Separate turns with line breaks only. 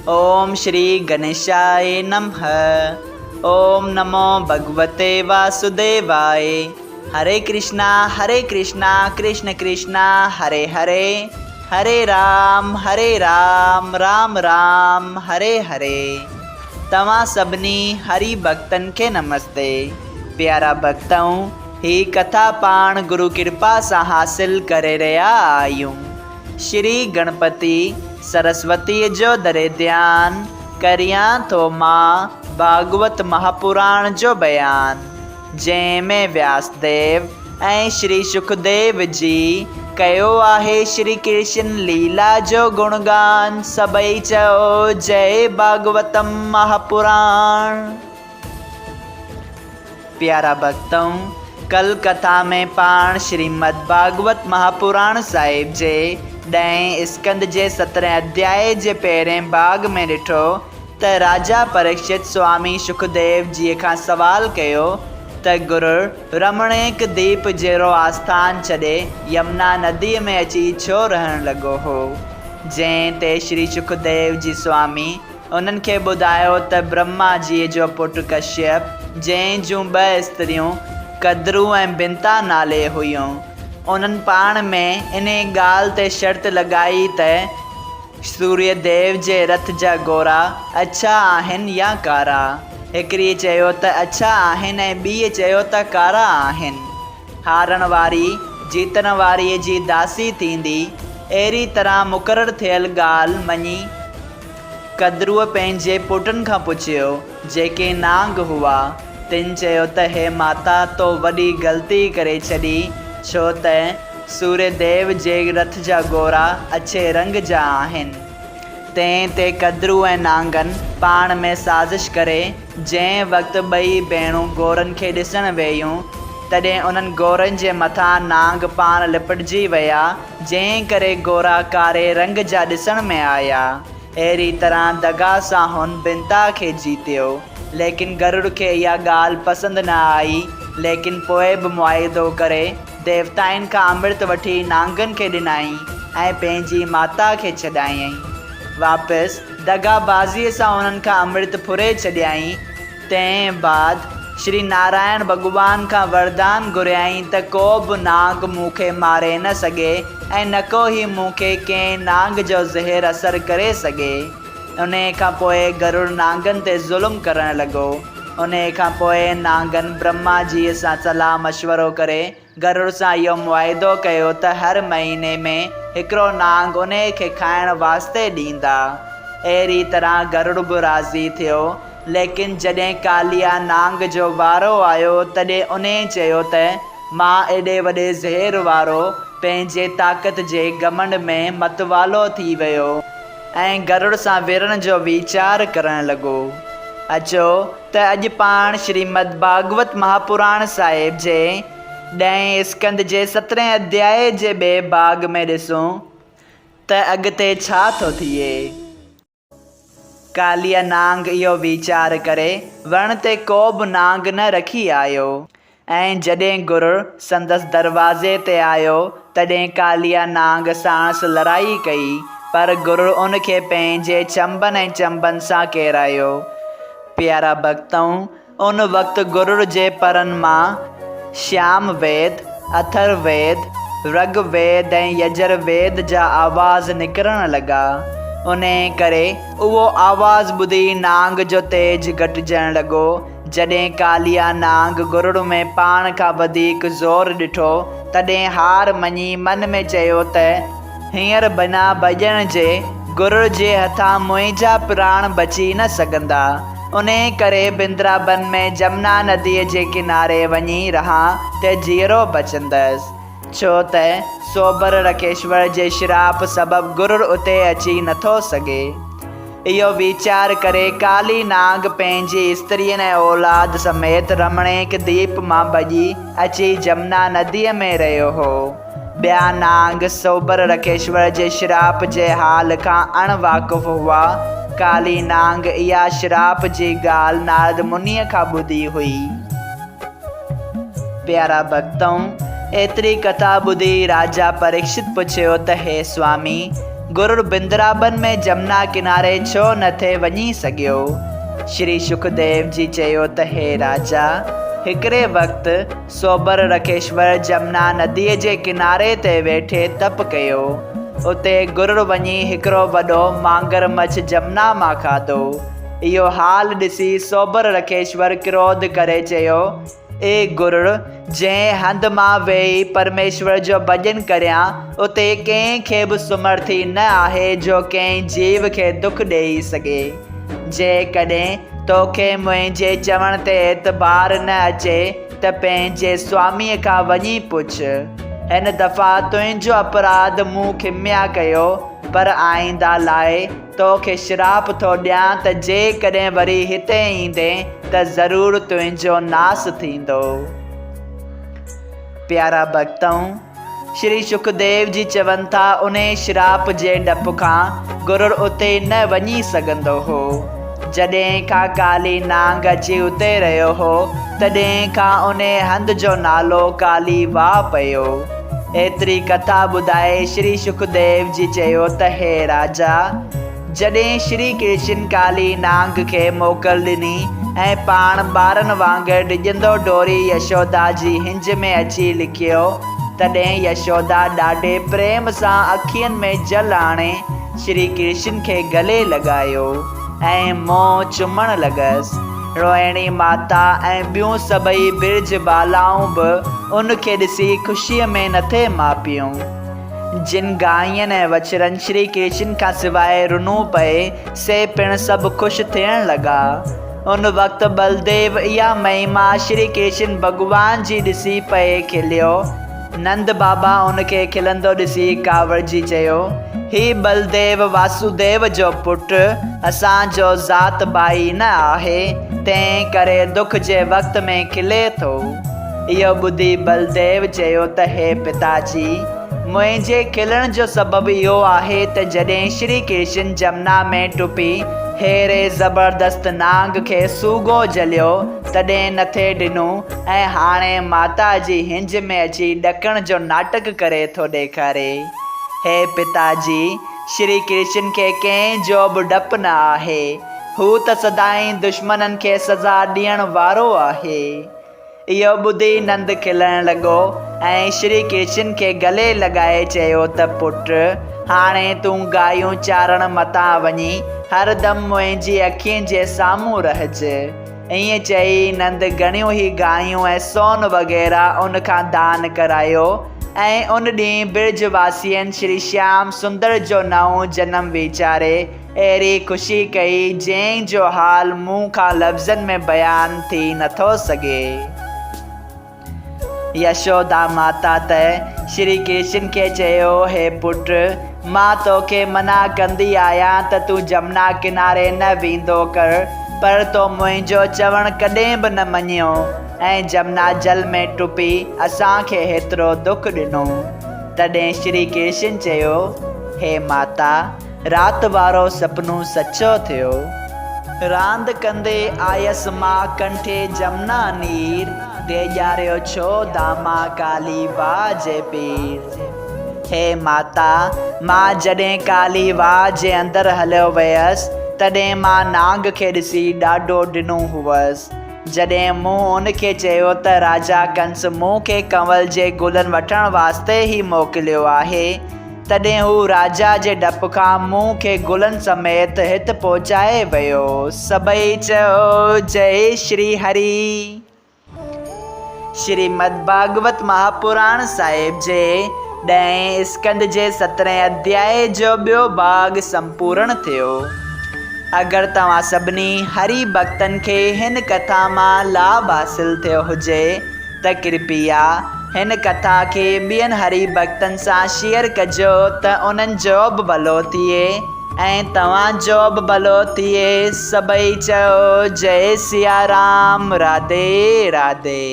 اوم شري گنيشاء نمه اوم نمو ڀڳوتي واسوديواء هري ڪرشنا هري ڪرشنا ڪرشن ڪرشنا هري هري هري رام هري رام رام رام هري هري توهان سڀني هري ڀڳتن کي نمستي پيارا ڀڳتؤ هي ڪٿا پاڻ گرو ڪرپا سان حاصل ڪري رهيا آهيون. شري گڻپتي سرسوتيء جو دري ڌيان ڪريان ٿو مان ڀاڳوت مهاپراڻ جو بيان، جنهن ۾ وياس ديو ۽ شري شڪديو جي ڪيو آهي شري ڪرشن ليلا جو گڻگان، سڀئي چئو جئي ڀاڳوتم مهاپراڻ. پيارا ڀڳتؤ! ڪل ڪٿا ۾ پاڻ شريمد ڀاڳوت مهاپراڻ صاحب جي ڏهين اسڪنڌ جي سترهين اڌيائي جي پهرين ڀاڳ ۾ ڏٺو ته راجا پريڪشت سوامي شڪديو جيء کان سوال ڪيو ته گرڙ رمڻيڪ ديپ جهڙو آسٿان ڇڏي يمنا نديء ۾ اچي ڇو رهڻ لڳو هو؟ جنهن تي شري شڪديو جي سوامي انهن کي ٻڌايو ته برهما جيء جو پٽ ڪشيپ، جنهن جون ٻه استريون ڪدرو ۽ بنتا نالي هيون، انهن پاڻ ۾ انهيء ڳالهه تي شرط لڳائي ته سوريه ديو جي رٿ جا گورا اڇا آهن يا ڪارا. هڪڙيء چيو ته اڇا آهن ۽ ٻيء چيو ته ڪارا آهن. هارڻ واري جيتڻ واريء جي داسي ٿيندي. اهڙي طرح مقرر ٿيل ڳالهه مڃي ڪدروء پنهنجي پٽن کان پڇيو، جيڪي نانگ هئا. تن چيو ته هي ماتا تو وڏي غلطي ڪري ڇڏي، ڇو ته سوريه ديو جي رٿ جا گورا اڇي رنگ جا آهن. تنهن تي ڪدرو ۽ نانگن پاڻ ۾ سازش ڪري، جنهن وقت ٻئي ڀيڻون گورن کي ڏسڻ ويون، تڏهن انهن گورن جي مٿان نانگ پاڻ لپٽجي ويا، جنهن ڪري گورا ڪاري رنگ جا ڏسڻ ۾ آيا. اهڙي طرح دغا سان هن بنتا کي جيتيو. ليڪن گرڙ کي اها ڳالهه پسند نه آئي، ليڪن پوء به معاهدو ڪري، ديوتائن کان امرت وٺي نانگن کي ڏنائين ۽ پنهنجي ماتا کي ڇڏايائين. واپس دغابازيء سان انهن کان امرت ڦري ڇڏيائين. تنهن بعد شري نارائڻ ڀڳوان کان وردان گهريائين ته ڪو به نانگ مون کي ماري نه سگهي ۽ نڪو ئي مون کي ڪنهن نانگ جو زهر اثر ڪري سگهي. انهيء کان پوء گرڙ نانگن تي ظلم ڪرڻ لڳو. انهيء کان پوء نانگن برهما جيء سان صلاح مشورو ڪري گرڙ سان اهو معاهدو ڪيو ته هر مهيني ۾ هڪڙو نانگ انهيء کي کائڻ واسطي ڏيندا. اهڙي طرح گرڙ به راضي ٿيو. ليڪن جڏهن ڪاليا نانگ جو وارو آيو تڏهن انهيء چيو ته مان ايڏي وڏي زهر وارو پنهنجي طاقت جي گهمنڊ ۾ متوالو ٿي ويو. ۽ گرڙ سان وڙهڻ جو ويچار ڪرڻ لڳو. اچو ته اڄ پاڻ شريمد ڀاڳوت مهاپراڻ صاحب جي ڏهين اسڪنڌ جي سترهين اڌيائي جي ٻئي ڀاڳ ۾ ڏسون ته اڳتي ڇا ٿو ٿئي. ڪاليا نانگ اهو ويچار ڪري وڻ تي ڪو به نانگ نه رکي آيو. ۽ جڏهن گرڙ سندس دروازي تي آيو، تڏهن ڪاليا نانگ ساڻس لڙائي ڪئي، پر گرڙ ان کي پنهنجي چنبن ۽ چنبن سان ڪيرايو. پيارا ڀڳتؤ! ان وقت گرڙ جي پرن مان شيام ويد، اٿر ويد، رگ ويد ۽ يجر ويد جا آواز نڪرڻ لڳا. انهيء ڪري اهو آواز ٻڌي نانگ جو تيج گهٽجڻ لڳو. جڏهن ڪاليا نانگ گرڙ ۾ پاڻ کان وڌيڪ زور ڏٺو، تڏهن هار مڃي من ۾ چيو ته، هينئر بنا ڀڄڻ جي گرڙ جي هٿان منهنجا پراڻ بچي نه سگهندا. انهيء ڪري بندرابن ۾ جمنا نديء جي ڪناري وڃي رهان ته جيئرو بچندس. ڇو ته سوڀر رکيشور جي شراپ سبب گرڙ اتي اچي نٿو سگهي. اهو ويچار ڪري ڪالي نانگ پنهنجي استرين ۽ اولاد سميت رمڻيڪ ديپ مان ڀڄي اچي جمنا نديء ۾ رهيو هو. ٻيا نانگ سوڀر رکيشور جي شراپ جي حال کان اڻ واقف هئا. ڪالي نانگ اها شراپ جي ڳالهه نارد منيء کان ٻڌي هئي. پيارا ڀڳتؤ! ايتري ڪٿا ٻڌي راجا پريڪشت پڇيو ته هي سوامي! گرڙ بندرابن ۾ جمنا ڪناري ڇو نه ٿي وڃي سگهيو؟ شري شڪديو جي چيو ته هي راجا! هڪڙي وقت سوبر رکيشور جمنا نديء جي ڪناري تي ويٺي تپ ڪيو. اتي گرڙ وڃي هڪڙو وڏو مانگر مڇ جمنا مان کاڌو. اهو حال ڏسي سوبر رکيشور ڪروڌ ڪري چيو، اي گرڙ! جنهن هنڌ مان ويهي پرميشور جو ڀڄن ڪريان، اتي ڪنهن کي به سمرٿي نه آهي جو ڪنهن جيو کي دک ڏيئي سگهي. جيڪڏهن توکي منهنجي چوڻ تي اعتبار نه اچي ته پنهنجي سواميء کان وڃي پڇ. هن دفعا تنهنجو اپراڌ مون کميا ڪيو، پر آئنده لاء تو کي شراپ ٿو ڏيان ته جيڪڏهن وري هتي ايندين ته ضرور تنهنجو ناس ٿيندو. پيارا ڀڳتؤ! شري شڪديو جي چون ٿا انهي شراپ جي ڊپ کان گرڙ اتي نه وڃي سگهندو هو. جڏهن کان ڪالي نانگ اچي اتي رهيو هو، تڏهن کان انهي هنڌ جو نالو ڪالي واهه پيو. ايتري ڪٿا ٻڌائي شري شڪديو جي چيو ته هي راجا! جڏهن شري ڪرشن ڪالي نانگ کي موڪل ڏني ۽ پاڻ ٻارن وانگر ڊڄندو ڊوڙي يشودا جي هنج ۾ اچي لڪيو، تڏهن يشودا ڏاڍي پريم سان اکين ۾ جل آڻي شري ڪرشن کي گلي لڳايو ۽ منهن چمڻ لڳس. روهڻي ماتا ۽ ٻيون سڀئي برج بالائون به ان کي ڏسي خوشيء ۾ نٿي ماپيون. جن گائين ۽ وڇڙن شري ڪرشن کان سواء رنو پئي، سي پڻ سڀ خوش ٿيڻ لڳا. ان وقت ٻلديو اها مهما شري ڪرشن ڀڳوان جي ڏسي پئي کليو. نند بابا ان کي کلندو ڏسي ڪاوڙجي چيو، هي ٻلديو واسوديو جو پٽ اسان جو ذات ڀائي نه آهي، تنهن ڪري دک جي وقت ۾ کلي ٿو. اهو ٻڌي ٻلديو چيو ته هي پتا جي! منهنجي کلڻ جو سبب اهو آهي ته جڏهن شري ڪرشن جمنا ۾ ٽپي ههڙي زبردست نانگ کي سوگهو جهليو، تڏهن نٿي ڏنو، ۽ هاڻي ماتا جي هنج ۾ اچي ڏڪڻ جو ناٽڪ ڪري ٿو ڏيکاري. هي پتا جي، شري ڪرشن کي ڪنهن جو به ڊپ نه آهي. هو ته سدائين دشمنن کي سزا ڏيڻ وارو آهي. اهو ٻڌي نند کلڻ لڳو ۽ شري ڪرشن کي گلي لڳائي چيو ته پٽ، هاڻي تون گايون چارڻ متان وڃي، هردم منهنجي اکين جي سامهون رهج. ائين چئي نند گهڻيون ئي گايون ۽ سون وغيره ان کان دان ڪرايو ۽ ان ڏينهن برج واسين شري شيام سندر جو نئون جنم ويچاري اهڙي خوشي ڪئي جنهن جو حال مون کان لفظن ۾ بيان ٿي نٿو سگهي. يشودا ماتا ته شري ڪرشن کي چيو، هي پٽ! مان توکي منع ڪندي آهيان ته تون جمنا ڪناري نه ويندو ڪر، پر تو منهنجو چوڻ ڪڏهن به نه مڃيو ۽ جمنا جل ۾ ٽپي اسان کي هيترو دک ڏنو. تڏهن شري ڪرشن چيو، هي ماتا! رات وارو سپنو سچو ٿيو. راند ڪندي آيس مان ڪنٺي جمنا نير، ڊيڄاريو ڇو داما ڪالي واء جي پير. هي ماتا! مان جڏهن ڪالي واء جي اندر هليو ويس، تڏهن مان نانگ کي ڏسي ڏاڍو ڊنو هئس. جڏهن مون ان کي چيو ته راجا ڪنس مون کي ڪنول جي گلن وٺڻ واسطي ئي موڪليو آهي، تڏهن هو راجا جي ڊپ کان مون کي گلن سميت هت پهچائي ويو. سڀئي چيو، جئي شري هري. شريمد ڀاڳوت مهاپراڻ صاحب جي ڏهين اسڪنڌ جي سترهين اڌيائي جو ٻيو ڀاڳ سمپورڻ ٿيو. اگر توهان سڀني هري ڀڳتن کي هن ڪٿا مان لاڀ حاصل ٿيو هجي ته ڪرپيا هن ڪٿا کي ٻين هري ڀڳتن سان شيئر ڪجو ته انهن جو به ڀلو ٿئي ۽ توهان جو به ڀلو ٿئي سڀئي چئو جئي سيارام راڌي راڌي.